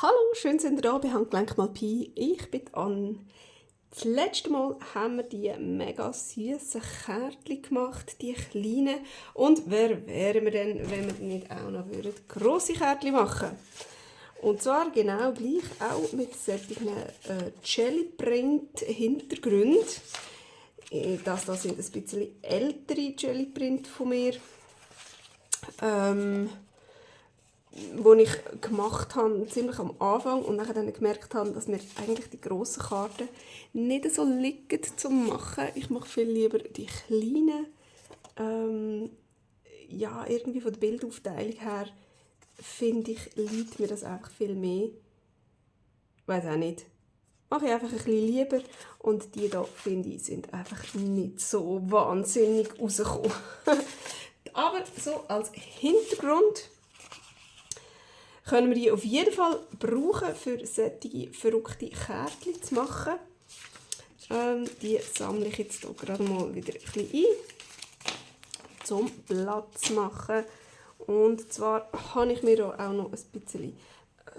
Hallo, schön sind ihr da bei Handgelenk mal Pi. Ich bin Anne. Das letzte Mal haben wir die mega süßen Kärtchen gemacht, die kleinen. Und wer wären wir denn, wenn wir nicht auch noch grosse Kärtchen machen würden? Und zwar genau gleich auch mit solchen Jellyprint-Hintergründen. Das sind ein bisschen ältere Jellyprint von mir. Wo ich gemacht habe, ziemlich am Anfang und dann gemerkt habe, dass mir eigentlich die grossen Karten nicht so liegen zum Machen. Ich mache viel lieber die kleinen. Ja, irgendwie von der Bildaufteilung her finde ich, liegt mir das einfach viel mehr. Ich weiss auch nicht. Mache ich einfach ein bisschen lieber und die hier, finde ich, sind einfach nicht so wahnsinnig rausgekommen. Aber so als Hintergrund können wir die auf jeden Fall brauchen, für solche verrückte Kärtchen zu machen. Die sammle ich jetzt hier gerade mal wieder ein bisschen ein, zum Platz zu machen. Und zwar habe ich mir hier auch noch ein bisschen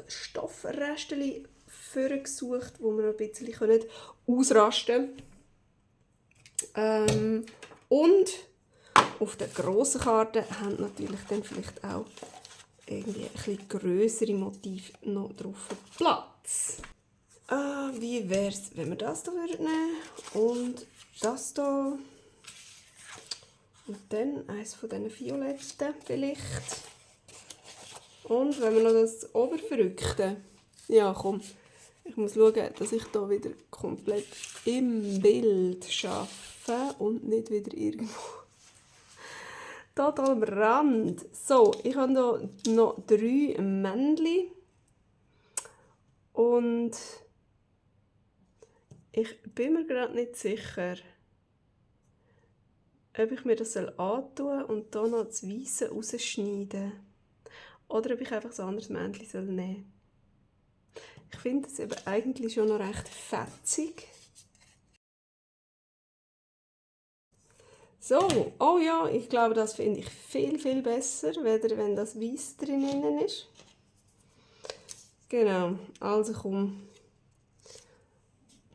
Stoffreste vorgesucht, wo wir noch ein bisschen ausrasten können. Und auf der grossen Karte haben natürlich dann vielleicht auch irgendwie ein bisschen grössere Motive noch drauf Platz. Wie wäre es, wenn wir das hier nehmen und das hier und dann eines von diesen Violetten vielleicht. Und wenn wir noch das Oberverrückte. Ja, komm. Ich muss schauen, dass ich hier wieder komplett im Bild arbeite und nicht wieder irgendwo total am Rand. So, ich habe hier noch 3 Männchen. Und ich bin mir gerade nicht sicher, ob ich mir das antun und hier noch das Weisse rausschneiden oder ob ich einfach ein anderes Männchen nehmen soll. Ich finde es eben eigentlich schon noch recht fetzig. So, oh ja, ich glaube, das finde ich viel, viel besser, weder wenn das Weiss drinnen ist. Genau, also komm.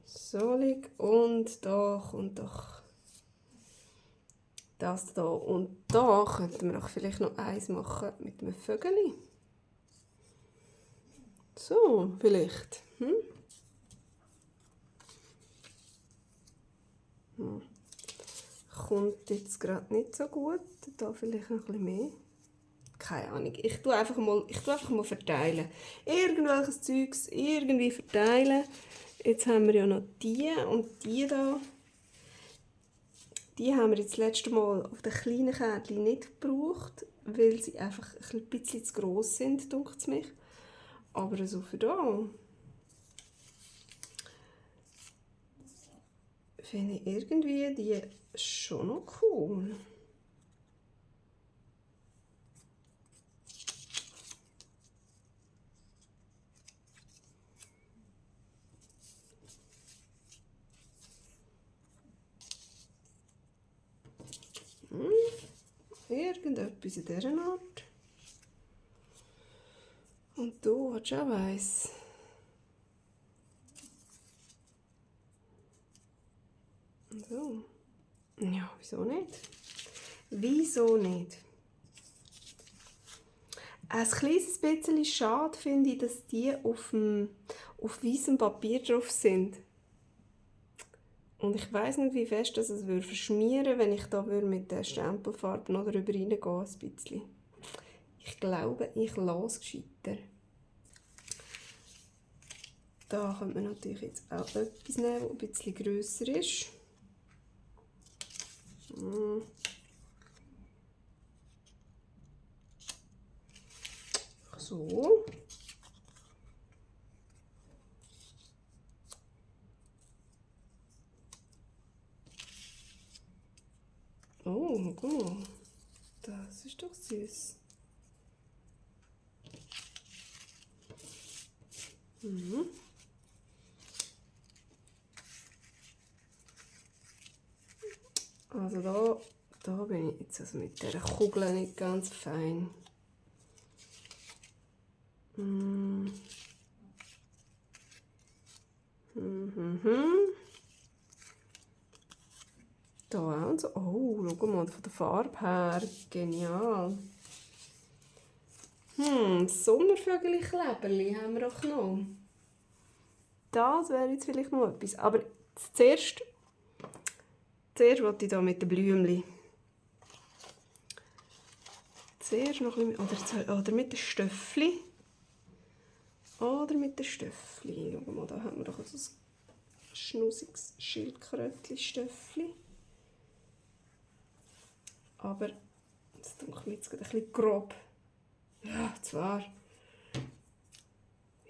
So liegt und da kommt doch das da. Und da könnten wir auch vielleicht noch eins machen mit einem Vögeli. So, vielleicht. Kommt jetzt gerade nicht so gut. Da vielleicht noch ein bisschen mehr. Keine Ahnung. Ich tue einfach mal verteilen. Irgendwelches Zeugs irgendwie verteilen. Jetzt haben wir ja noch die und die da. Die haben wir jetzt das letzte Mal auf den kleinen Kärtchen nicht gebraucht, weil sie einfach ein bisschen zu gross sind, denkt es mich. Aber so für da finde ich irgendwie die schon noch cool. Irgendetwas in dieser Art. Und du hast auch weiss. So. Ja, wieso nicht? Wieso nicht? Ein kleines bisschen schade finde ich, dass die auf weißem Papier drauf sind. Und ich weiss nicht, wie fest das es verschmieren würde, wenn ich da mit der Stempelfarbe noch drüber reingehen ein bisschen. Ich glaube, ich lasse es gescheiter. Da könnte man natürlich jetzt auch etwas nehmen, das ein bisschen grösser ist. So. Oh, guck mal. Das ist doch süß. Also da bin ich jetzt also mit dieser Kugel nicht ganz fein. Mhm. Da auch und so. Oh, schau mal, von der Farbe her. Genial. Sommervögel-Kleberli haben wir auch noch. Das wäre jetzt vielleicht noch etwas. Aber zuerst wollte ich hier mit den Blümchen. Zuerst noch ein bisschen, oder mit den Stöffli. Oder mit den Stöffli. Schau mal, da haben wir doch so ein schnusiges Schildkrötchen-Stöffli. Aber das tut mir jetzt gerade ein bisschen grob. Ja, zwar.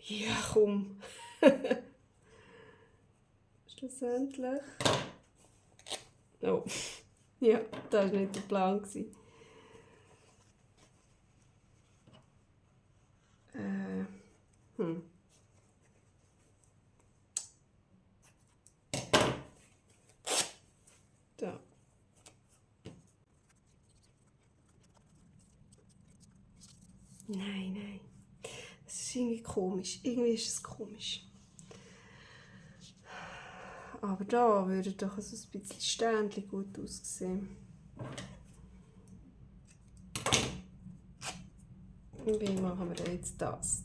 Ja, komm. Schlussendlich. Oh. Ja, das war nicht der Plan. Da. Nein. Das ist irgendwie komisch. Irgendwie ist es komisch. Aber da würde doch so ein bisschen Sternchen gut aussehen. Und wie machen wir jetzt das?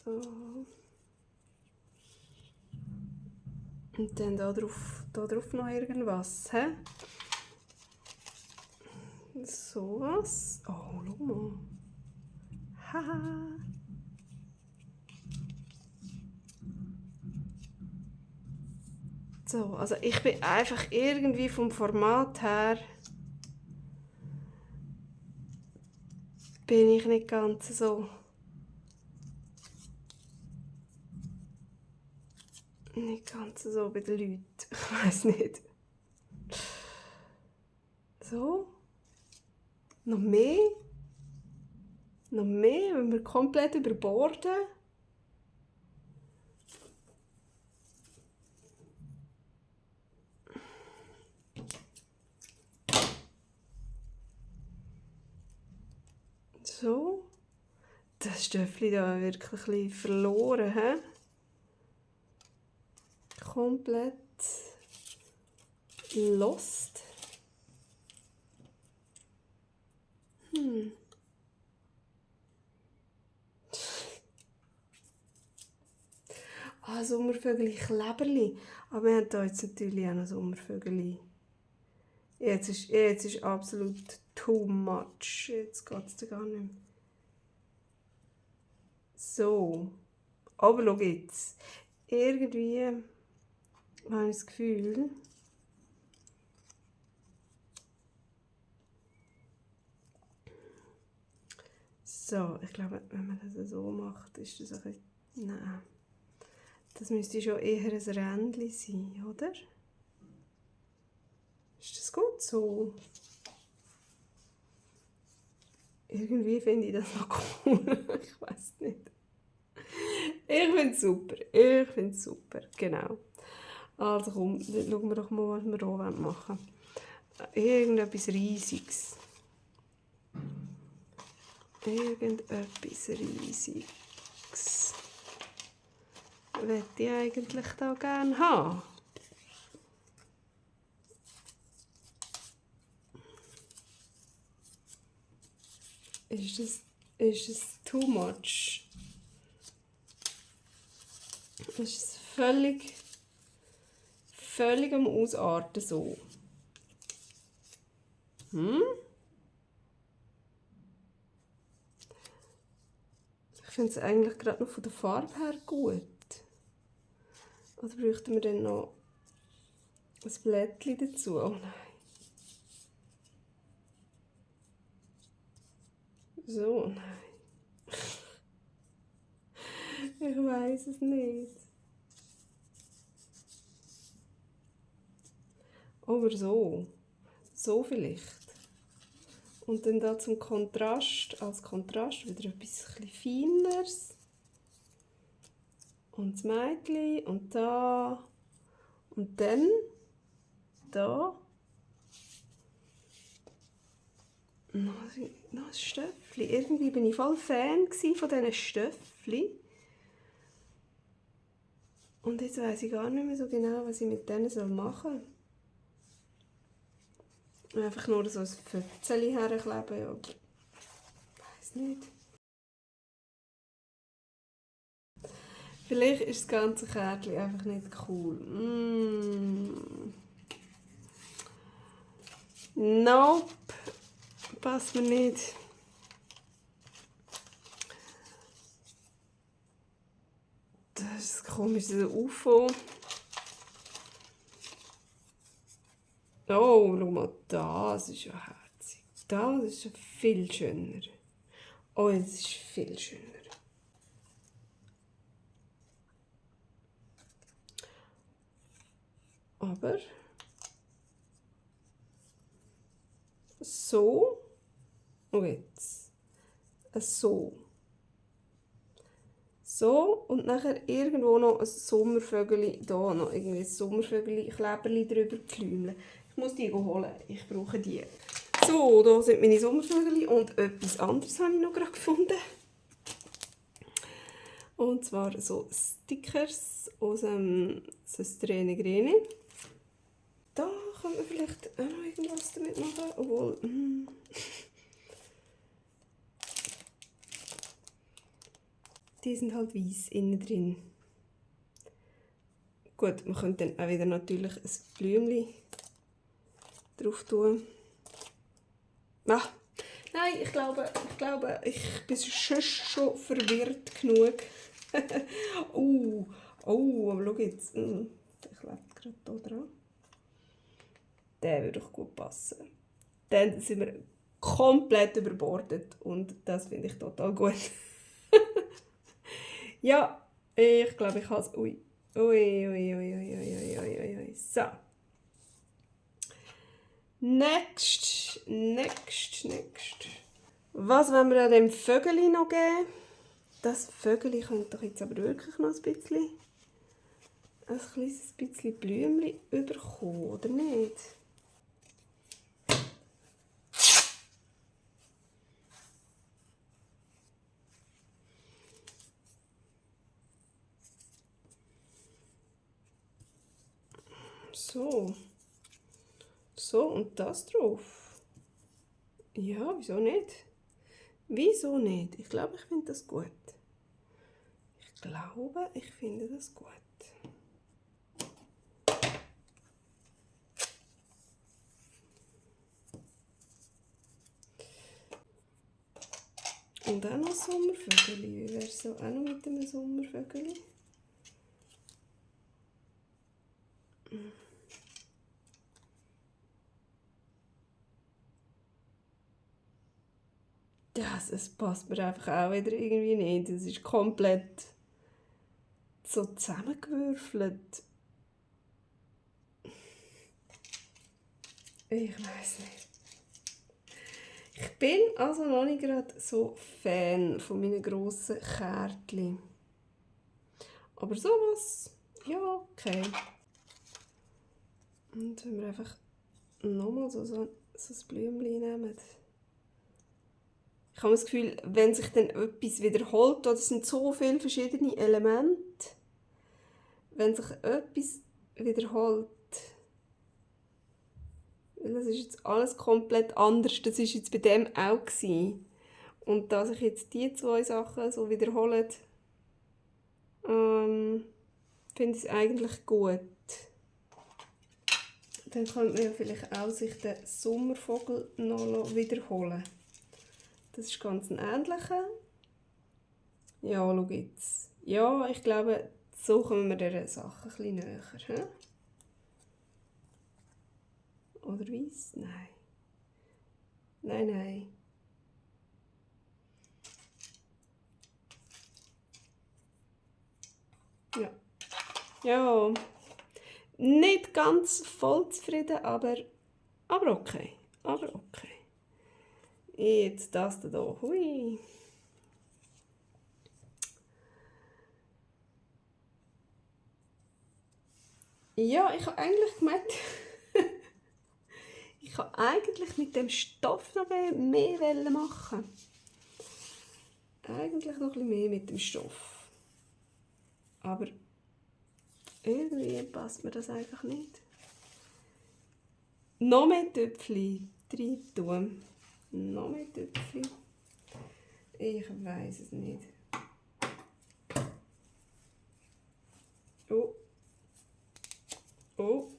So. Und dann da drauf noch irgendwas, hä? So was. Oh, schau mal. Haha. So, also ich bin einfach irgendwie vom Format her bin ich nicht ganz so bei den Leuten. Ich weiß nicht. So. Noch mehr, wenn wir komplett überborden. So. Das Stöffli da wirklich ein bisschen verloren, hä? Komplett lost. Sommervögel Kleberli. Aber wir haben hier jetzt natürlich auch noch Sommervögel. Jetzt ist absolut too much. Jetzt geht es gar nicht mehr. So. Aber schau jetzt. Irgendwie habe ich das Gefühl, so, ich glaube, wenn man das so macht, ist das ein bisschen... Nein. Das müsste schon eher ein Rändchen sein, oder? Ist das gut so? Irgendwie finde ich das noch cool. Ich weiß nicht. Ich finde es super. Genau. Also komm, dann schauen wir doch mal, was wir hier machen wollen. Irgendetwas Riesiges. Möchte ich eigentlich da gerne haben. Ist es too much? Ist es völlig am Ausarten so? Ich finde es eigentlich gerade noch von der Farbe her gut. Oder bräuchten wir dann noch ein Blättchen dazu? Oh nein. So, nein. Ich weiß es nicht. Aber so. So vielleicht. Und dann da zum Kontrast, als Kontrast wieder etwas Feineres. Und das Mädchen und da. Und dann da. Noch ein Stöffli. Irgendwie bin ich voll Fan von diesen Stöffli. Und jetzt weiss ich gar nicht mehr so genau, was ich mit denen machen soll. Einfach nur so ein Fötzeli herkleben. Ja. Weiss nicht. Vielleicht ist das ganze Kärtchen einfach nicht cool. Nope. Passt mir nicht. Das ist komisch, das UFO. Oh, schau mal, das ist ja herzig. Das ist ja viel schöner. Oh, das ist viel schöner. Aber so und jetzt so. So und nachher irgendwo noch ein Sommervögel, da noch irgendwie ein Sommervögel-Kleberli drüber pflümeln. Ich muss die holen, ich brauche die. So, da sind meine Sommervögel und etwas anderes habe ich noch gerade gefunden. Und zwar so Stickers aus dem Sestrene Grene. Da kann man vielleicht auch noch irgendwas damit machen, obwohl... Die sind halt weiss innen drin. Gut, man könnte dann auch wieder natürlich ein Blümchen drauf tun. Ah, nein, ich glaube, ich bin schon verwirrt genug. Aber schau jetzt. Der klebt gerade hier dran. Der würde doch gut passen. Dann sind wir komplett überbordet und das finde ich total gut. Ja, ich glaube, ich habe es. Ui. So. Next. Was wollen wir an dem Vögeli noch geben? Das Vögeli könnte doch jetzt aber wirklich noch ein kleines bisschen Blümchen überkommen, oder nicht? So. So, und das drauf. Ja, wieso nicht? Wieso nicht? Ich glaube, ich finde das gut. Ich glaube, ich finde das gut. Und auch noch Sommervögel. Wie wäre es so auch noch mit einem Sommervögel? Es passt mir einfach auch wieder irgendwie nicht. Es ist komplett so zusammengewürfelt. Ich weiß nicht. Ich bin also noch nicht gerade so Fan von meinen grossen Kärtchen. Aber sowas, ja, okay. Und wenn wir einfach nochmal so ein Blümchen nehmen. Ich habe das Gefühl, wenn sich dann etwas wiederholt, oder es sind so viele verschiedene Elemente, wenn sich etwas wiederholt, weil das ist jetzt alles komplett anders, das war jetzt bei dem auch gewesen. Und dass sich jetzt die zwei Sachen so wiederholen, finde ich es eigentlich gut. Dann könnte man ja vielleicht auch sich den Sommervogel noch wiederholen. Das ist ganz ein ähnlicher. Ja, schau jetzt. Ja, ich glaube, so kommen wir dieser Sache ein bisschen näher. He? Oder weiss? Nein. Nein. Ja. Ja. Nicht ganz voll zufrieden, aber okay. Jetzt das hier. Hui. Ja, ich habe eigentlich gemeint, ich wollte eigentlich mit dem Stoff noch mehr machen. Eigentlich noch ein bisschen mehr mit dem Stoff. Aber irgendwie passt mir das einfach nicht. Noch mehr Töpfchen rein tun. Noch mehr Töpfchen. Ich weiß es nicht. Oh. Oh.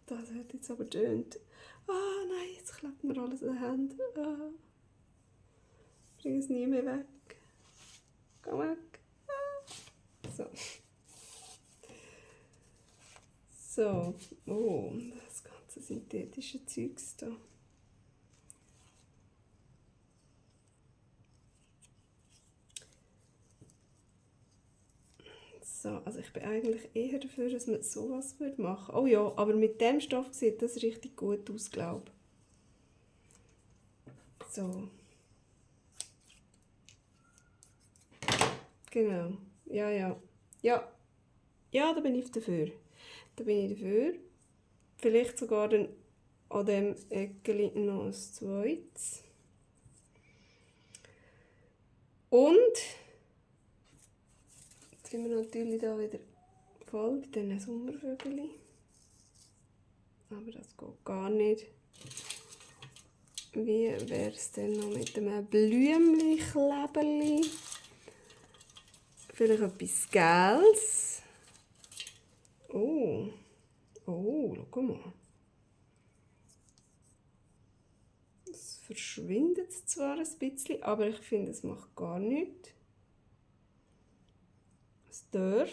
Das hat jetzt aber tönt. Ah nein, jetzt klebt mir alles in den Händen. Bring es nie mehr weg. Geh weg. So. So. Oh, das ganze synthetische Zeugs da. So, also ich bin eigentlich eher dafür, dass man sowas machen würde. Oh ja, aber mit dem Stoff sieht das richtig gut aus, glaube ich. So. Genau. Ja, ja. Ja. Ja, da bin ich dafür. Da bin ich dafür. Vielleicht sogar dann an dem Eckeli noch ein zweites. Und jetzt sind wir natürlich da wieder voll bei diesen Sommervögeln. Aber das geht gar nicht. Wie wäre es denn noch mit einem Blümchen-Kleberli? Vielleicht etwas Gelbes. Oh. Oh, schau mal. Es verschwindet zwar ein bisschen, aber ich finde, es macht gar nichts. Es darf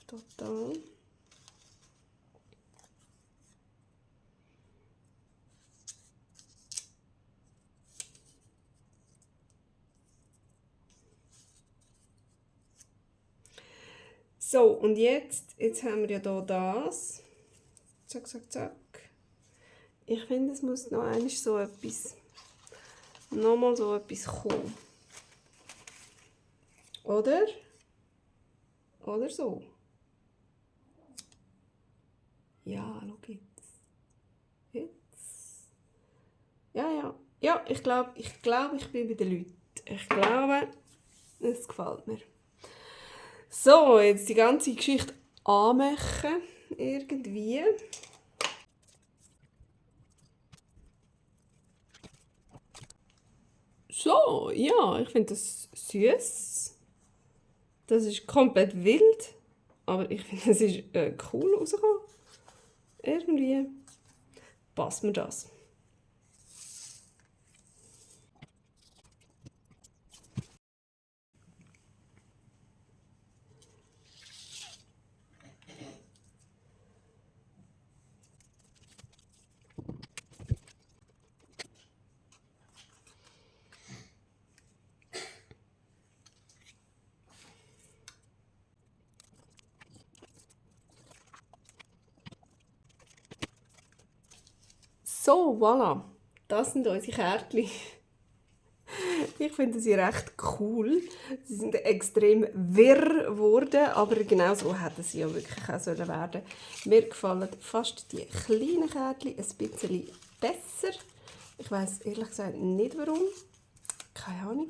total. So, und jetzt haben wir ja hier das. Zack, zack, zack. Ich finde, es muss noch einmal so etwas, nochmal so etwas kommen. Oder? Oder so. Ja, schau jetzt. Jetzt. Ja, ja. Ja, ich glaube, ich bin bei den Leuten. Ich glaube, es gefällt mir. So, jetzt die ganze Geschichte anmachen. Irgendwie. So, ja, ich finde das süß. Das ist komplett wild. Aber ich finde, es ist cool rausgekommen. Irgendwie passt mir das. So, voilà. Das sind unsere Kärtchen. Ich finde sie recht cool. Sie sind extrem wirr geworden, aber genau so hätten sie ja wirklich auch werden sollen. Mir gefallen fast die kleinen Kärtchen ein bisschen besser. Ich weiss ehrlich gesagt nicht warum. Keine Ahnung.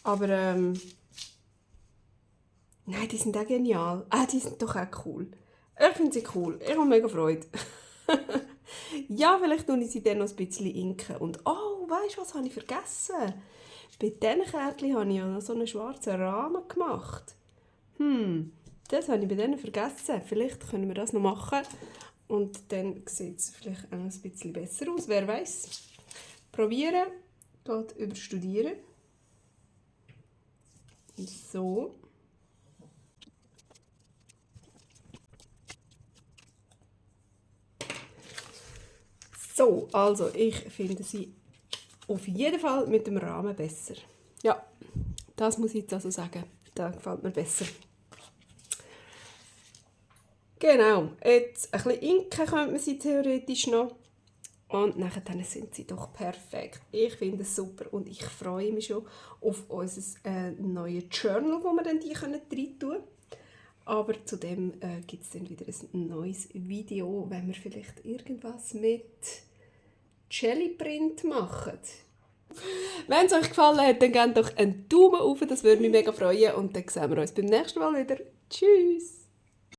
Aber nein, die sind auch genial. Die sind doch auch cool. Ich finde sie cool. Ich habe mega Freude. Ja, vielleicht tue ich sie dann noch ein bisschen inken. Und oh, weißt du, was habe ich vergessen? Bei diesen Kärtchen habe ich ja noch so einen schwarzen Rahmen gemacht. Das habe ich bei denen vergessen. Vielleicht können wir das noch machen. Und dann sieht es vielleicht auch ein bisschen besser aus. Wer weiß. Probieren geht über Studieren. So. So, also ich finde sie auf jeden Fall mit dem Rahmen besser. Ja, das muss ich jetzt also sagen. Das gefällt mir besser. Genau, jetzt ein bisschen inken könnte man sie theoretisch noch. Und nachher sind sie doch perfekt. Ich finde es super und ich freue mich schon auf unser neues Journal, wo wir dann die rein tun können. Aber zudem gibt es dann wieder ein neues Video, wenn wir vielleicht irgendwas mit Jellyprint machen. Wenn es euch gefallen hat, dann gebt doch einen Daumen hoch, das würde mich mega freuen. Und dann sehen wir uns beim nächsten Mal wieder. Tschüss!